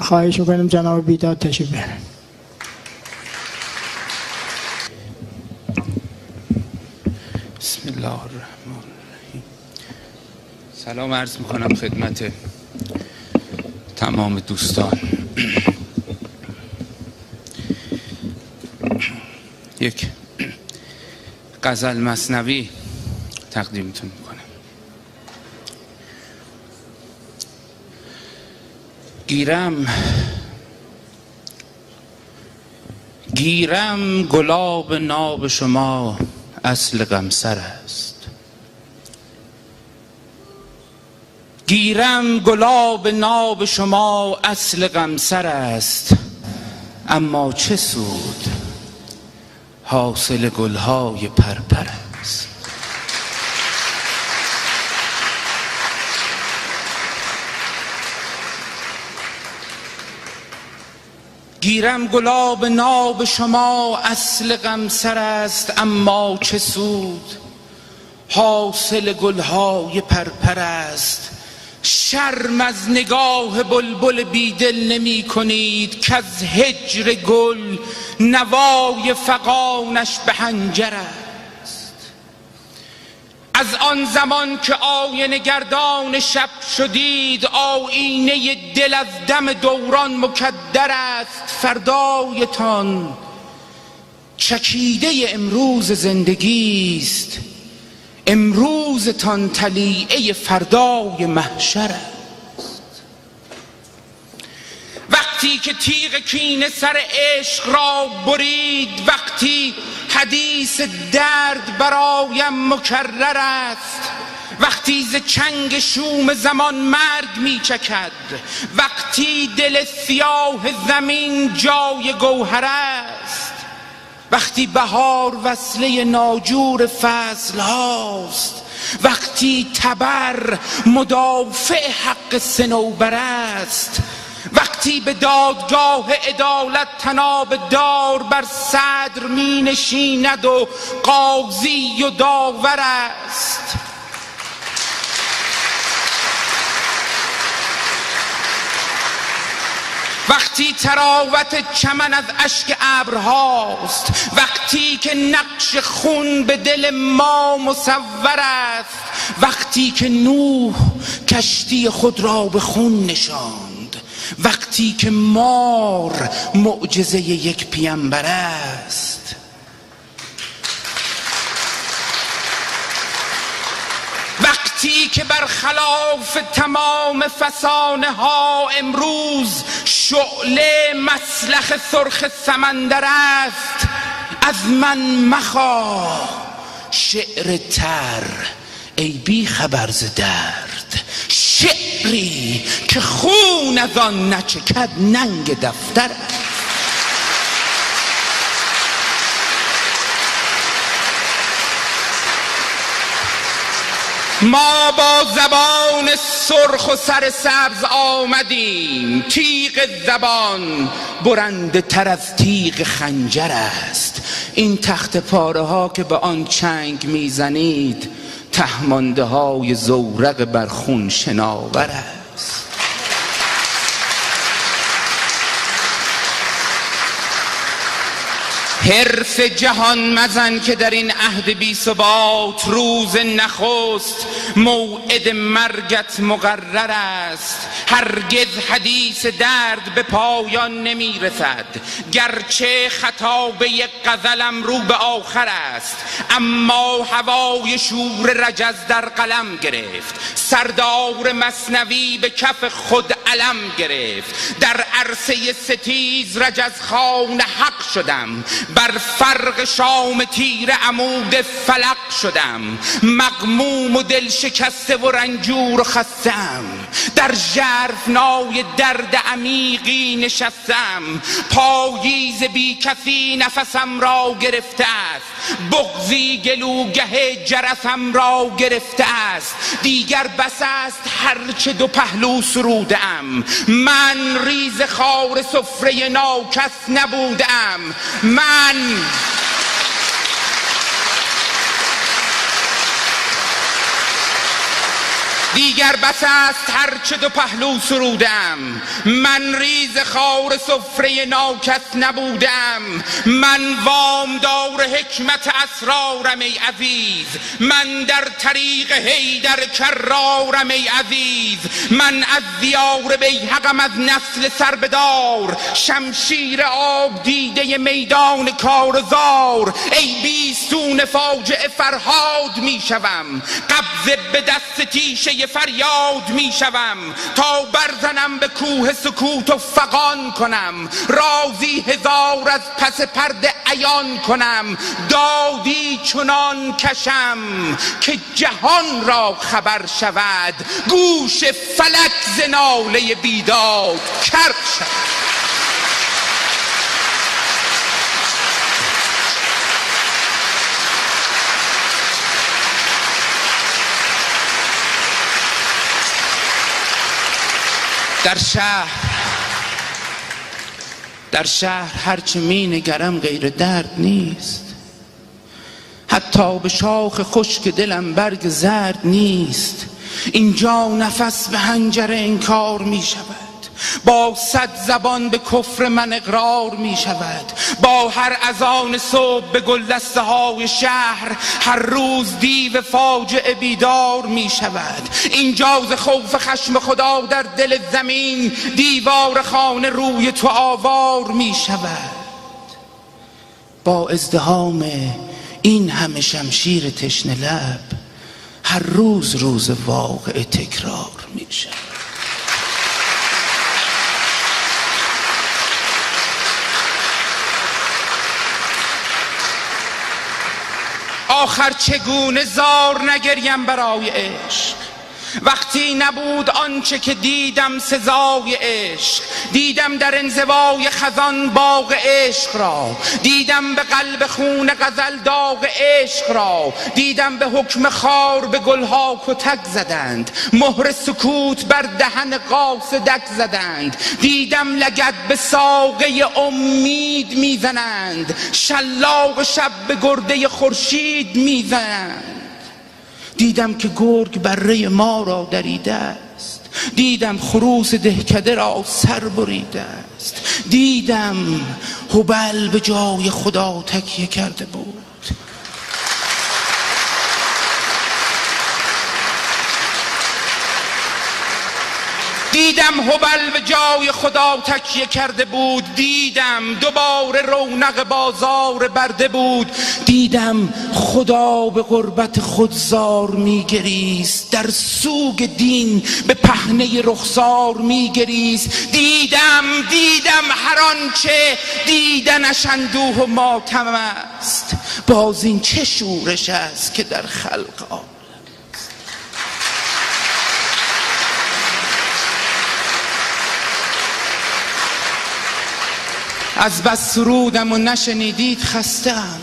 خواهش میکنم جناب بیداد تشریف بیارن. بسم الله الرحمن الرحیم. سلام عرض میکنم خدمت تمام دوستان. یک غزل مثنوی تقدیمتون میکنم. گیرم گلاب ناب شما اصل قمصر است. گیرم گلاب ناب شما اصل قمصر است، اما چه سود حاصل گلهای پرپر است. گیرم گلاب ناب شما اصل قمصر است، اما چه سود حاصل گلهای پرپر است. شرم از نگاه بلبل بیدل نمی کنید که از هجر گل نوای فغانش به حنجر است. از آن زمان که آینه گردان شب شدید، آینه دل از دم دوران مکدر است. فردایتان چکیده امروز زندگی است، امروزتان طلیعه فردای محشر است. وقتی که تیغ کینه سر عشق را برید، وقتی حدیث درد برایم مکرر است، وقتی ز چنگ شوم زمان مرگ می چکد، وقتی دل سیاه زمین جای گوهر است، وقتی بهار وصله ناجور فصل هاست، وقتی تبر مدافع حق صنوبر است، وقتی به دادگاه عدالت طناب دار بر صدر می نشیند و قاضی و داور است. وقتی تراوت چمن از اشک ابرهاست، وقتی که نقش خون به دل ما مصور است، وقتی که نوح کشتی خود را به خون نشاند، وقتی که مار معجزه یک پیامبر است، وقتی که برخلاف تمام فسانه ها امروز شعله مسلخ سرخ سمندر است، از من مخواه شعر تر ای بی خبر ز درد، شعری که خون از آن نچکد ننگ دفتر است. ما با زبان سرخ و سر سبز آمدیم، تیغ زبان برنده تر از تیغ خنجر است. این تخت پاره ها که به آن چنگ میزنید تهمانده های زورق بر خون شناور است. حرص جهان مزن که در این عهد بی ثبات روز نخست موعد مرگت مقرر است. هرگز حدیث درد به پایان نمی رسد، گرچه خطابه غزلم رو به آخر است، اما هوای شور رجز در قلم گرفت، سردار مثنوی به کف خود علم گرفت. در عرصه ستیز رجز خان حق شدم، بر فرق شام تیر عمود فلق شدم. مغموم و دل شکسته و رنجور و خستم، در ژرفنای درد عمیقی نشستم. پاییز بی کسی نفسم را گرفته است، بغضی گلوگه جرسم را گرفته است. دیگر بس است هرچه دو پهلو سرودم، من ریز خار سفره ناکس نبودم. من دیگر بس است هرچه دو پهلو سرودم، من ریز خار سفره ناکس نبودم. من وامدار حکمت اسرارم ای عزیز، من در طریق حیدر کرارم ای عزیز. من از دیار بیهقم از نسل سربدار، شمشیر آب دیده میدان کارزار. ای بیستون فاجعه فرهاد میشوم، قبض به دست تیشه فریاد میشوم. تا برزنم به کوه سکوت و فغان کنم، رازی هزار از پس پرده عیان کنم. دادی چنان کشم که جهان را خبر شود، گوش فلک ز ناله بیداد کر شود. در شهر هرچه می نگرم غیر درد نیست، حتی به شاخ خشک دلم برگ زرد نیست. اینجا نفس به حنجره انکار می شود، با 100 زبان به کفر من اقرار می شود. با هر اذان صبح به گلدسته های شهر، هر روز دیو فاجعه بیدار می شود. اینجا ز خوف خشم خدا در دل زمین، دیوار خانه روی تو آوار می شود. با ازدحام این همه شمشیر تشنه لب، هر روز روز واقع تکرار می شود. آخر چگونه زار نگریم برای عشق، وقتی نبود آنچه که دیدم سزای عشق. دیدم در انزوای خزان باغ عشق را، دیدم به قلب خون غزل داغ عشق را. دیدم به حکم خار به گلها کتک زدند، مهر سکوت بر دهن قاصدک زدند. دیدم لگد به ساقه امید میزنند، شلاق شب به گرده خورشید میزنند. دیدم که گرگ بره ما را دریده است، دیدم خروس دهکده را سر بریده است. دیدم هبل به جای خدا تکیه کرده بود. دیدم هبل به جای خدا تکیه کرده بود. دیدم دوباره رونق بازار برده بود. دیدم خدا به غربت خود زار میگریست، در سوگ دین به پهنه رخسار میگریست. دیدم هر آنچه دیدنش اندوه و ماتم است، باز این چه شورش است که در خلق آمد. از بس سرودم و نشنیدید خستم،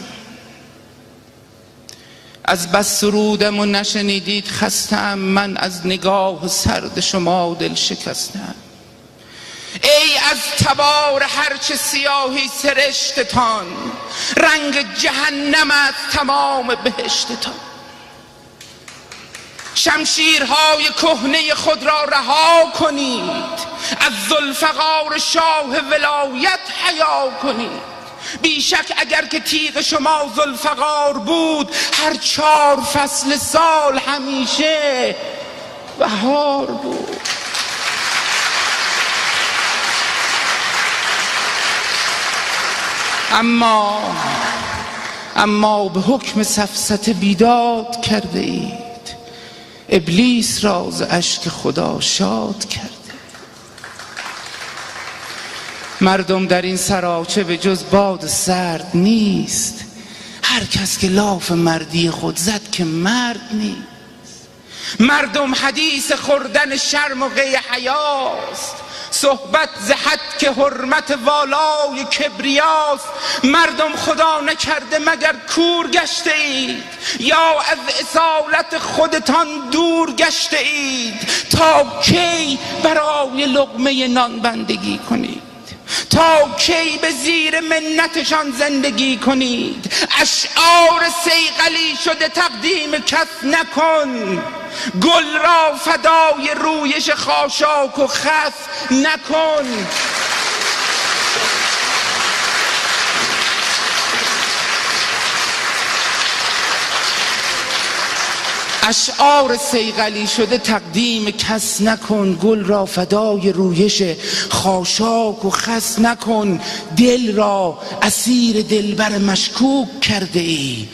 از بس سرودم و نشنیدید خستم. من از نگاه سرد شما دل شکستم. ای از تبار هرچه سیاهی سرشتتان، رنگ جهنم از تمام بهشتتان. شمشیرهای کهنه خود را رها کنید، از ذوالفقار شاه ولایت حیا کنید. بیشک اگر که تیغ شما ذوالفقار بود، هر 4 فصل سال همیشه بهار بود. اما به حکم سفسطه بیداد کرده اید، ابلیس را ز اشک خدا شاد کرده. مردم در این سراچه به جز باد سرد نیست، هر کس که لاف مردی خود زد که مرد نیست. مردم حدیث خوردن شرم و قی حیاست، صحبت ز حد که حرمت والای کبریاست. مردم خدا نکرده مگر کور گشته اید، یا از اصالت خودتان دور گشته اید. تا کی برای لقمه نان بندگی کنید؟ تا کی به زیر منتشان زندگی کنید؟ اشعار صیقلی شده تقدیم کس نکن، گل را فدای رویش خاشاک و خس نکن. اشعار صیقلی شده تقدیم کس نکن، گل را فدای رویش خاشاک و خس نکن. دل را اسیر دلبر مشکوک کرده ای،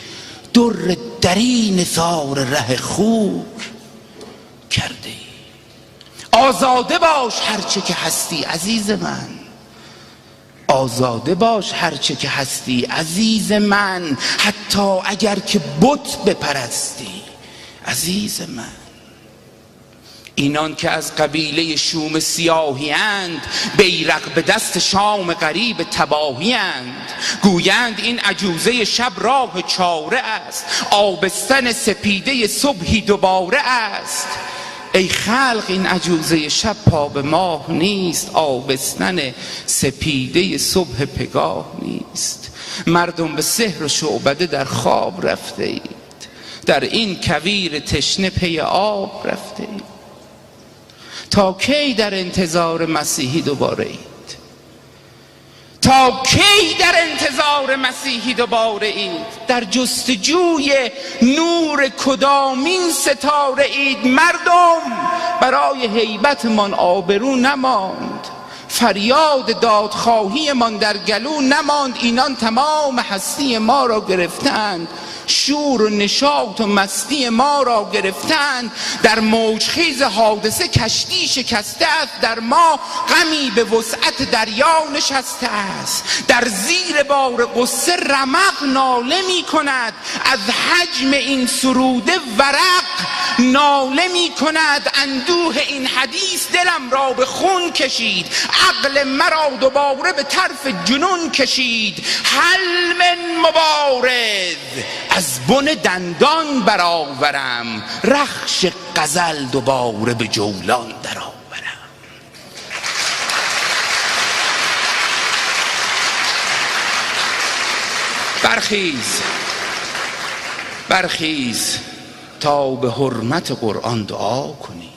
در دری نثار ره خوک کرده ای. آزاده باش هرچه که هستی عزیز من، آزاده باش هرچه که هستی عزیز من، حتی اگر که بت بپرستی عزیز من. اینان که از قبیله شوم سیاهی اند، بیرق به دست شام غریب تباهی اند. گویند این عجوزه شب راه چاره است، آبستن سپیده صبحی دوباره است. ای خلق این عجوزه شب پا به ماه نیست، آبستن سپیده صبح پگاه نیست. مردم به سحر و شعبده در خواب رفته اید، در این کویر تشنه پی آب رفته اید. تا کی در انتظار مسیحی دوباره اید؟ تا کی در انتظار مسیحی دوباره اید؟ در جستجوی نور کدامین ستاره اید؟ مردم برای هیبتمان آبرو نماند، فریاد دادخواهی من در گلو نماند. اینان تمام هستی ما را گرفتند، شور و نشاط و مستی ما را گرفتند. در موجخیز حادثه کشتی شکسته است، در ما غمی به وسعت دریا نشسته است. در زیر بار غصه رمق ناله می کند، از حجم این سروده ورق ناله می کند. اندوه این حدیث دلم را به خون کشید، عقل مرا دوباره به طرف جنون کشید. هل من مبارز از بن دندان برآورم، رخش غزل دوباره به جولان درآورم. برخیز، برخیز تا به حرمت قرآن دعا کنی.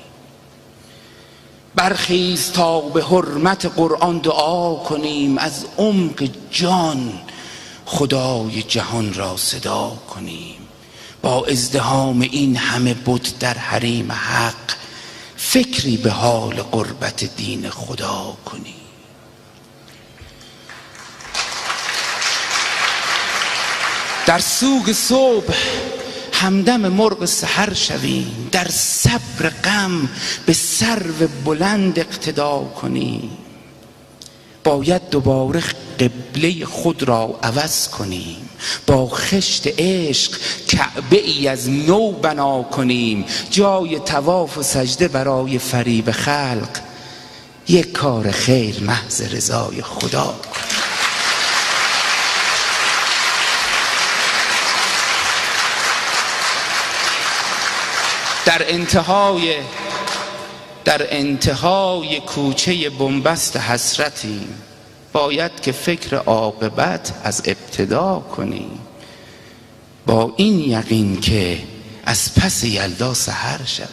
برخیز تا به حرمت قرآن دعا کنیم، از عمق جان خدای جهان را صدا کنیم. با ازدحام این همه بت در حریم حق، فکری به حال غربت دین خدا کنیم. در سوگ صبح همدم مرغ سحر شویم، در صبر غم به سرو بلند اقتدا کنیم. باید دوباره قبله خود را عوض کنیم، با خشت عشق کعبه ای از نو بنا کنیم. جای طواف و سجده برای فریب خلق، یک کار خیر محض رضای خدا کنیم. در انتهای کوچه بنبست حسرتیم، باید که فکر عاقبت از ابتدا کنیم. با این یقین که از پس یلدا سحر شود،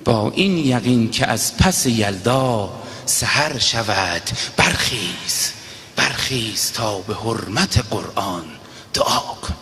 با این یقین که از پس یلدا سحر شود. برخیز، برخیز تا به حرمت قرآن دعا کنیم.